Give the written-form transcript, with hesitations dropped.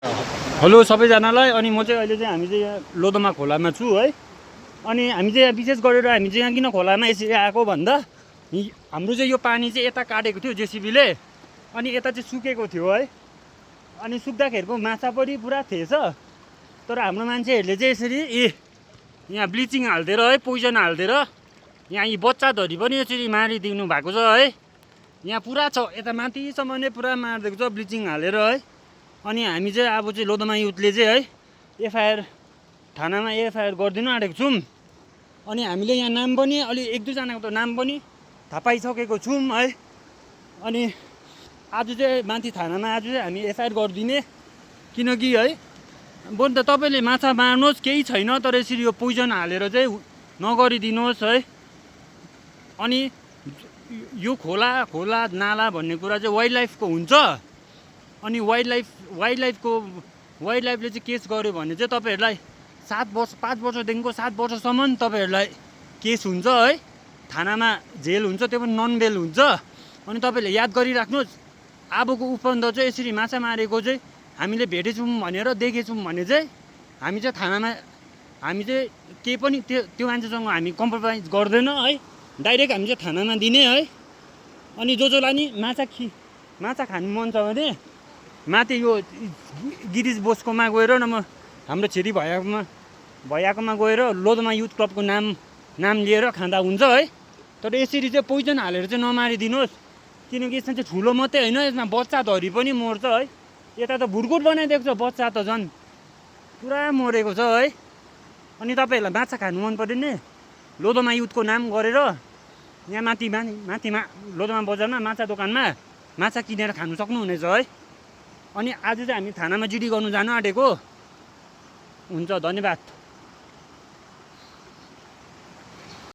Hello सबैजनालाई। अनि म चाहिँ अहिले चाहिँ हामी चाहिँ यहाँ लोधोमा खोलामा छु है। अनि हामी चाहिँ विशेष गरेर हामी चाहिँ यहाँ किन खोलामा यसरी आएको भन्दा हाम्रो चाहिँ यो पानी चाहिँ यता काटेको थियो जेसिबीले, अनि यता चाहिँ सुकेको थियो है। अनि सुक्दाखेरिको माछा पनि पुरा थिएछ, तर हाम्रो मान्छेहरूले चाहिँ यसरी यहाँ ब्लिचिङ हालिदिएर है, पोइजन हालिदिएर यहाँ यी बच्चाधरि पनि यसरी मारिदिनु भएको छ है। यहाँ पुरा छ, यता माथिसम्म नै पुरा मारिदिएको छ ब्लिचिङ हालेर है। अनि हामी चाहिँ अब चाहिँ लोधोमा युथले चाहिँ है एफआइआर थानामा एफआइआर गरिदिनु आँटेको छौँ। अनि हामीले यहाँ नाम पनि अलि एक दुईजनाको त नाम पनि थाहा पाइसकेको छौँ है। अनि आज चाहिँ माथि थानामा आज चाहिँ हामी एफआइआर गरिदिने, किनकि है बरु त तपाईँले माछा मार्नुहोस् केही छैन, तर यसरी यो पोइजन हालेर चाहिँ नगरिदिनुहोस् है। अनि यो खोला नाला भन्ने कुरा चाहिँ वाइल्ड लाइफको हुन्छ। अनि वाइल्डलाइफले चाहिँ केस गर्यो भने चाहिँ तपाईँहरूलाई 5 वर्षदेखिको 7 वर्षसम्म तपाईँहरूलाई केस हुन्छ है, थानामा जेल हुन्छ, त्यो पनि नन बेल हुन्छ। अनि तपाईँहरूले याद गरिराख्नुहोस्, अबको उपन्त चाहिँ यसरी माछा मारेको चाहिँ हामीले भेटेछौँ भनेर देखेछौँ भने चाहिँ हामी चाहिँ थानामा हामी चाहिँ केही पनि त्यो मान्छेसँग हामी कम्प्रोमाइज गर्दैन है, डाइरेक्ट हामी चाहिँ थानामा दिने है। अनि जसलाई नि माछा खानु मन छ भने माथि यो गिरिज बोसकोमा गएर हाम्रो छेरी भैयाकोमा गएर लोधोमा युथ क्लबको नाम लिएर खाँदा हुन्छ है। तर यसरी चाहिँ पोइजन हालेर चाहिँ नमारिदिनुहोस्, किनकि यसमा चाहिँ ठुलो मात्रै होइन, यसमा बच्चाधरि पनि मर्छ है। यता त भुर्कुट बनाइदिएको छ, बच्चा त झन् पुरा मरेको छ है। अनि तपाईँहरूलाई माछा खानु मन पऱ्यो नि लोधोमा युथको नाम गरेर यहाँ माथिमा लोधोमा बजारमा माछा दोकानमा माछा किनेर खानु सक्नुहुनेछ है। अनि आज चाहिँ हामी थानामा जिडी गर्नु जानु आँटेको। हुन्छ, धन्यवाद।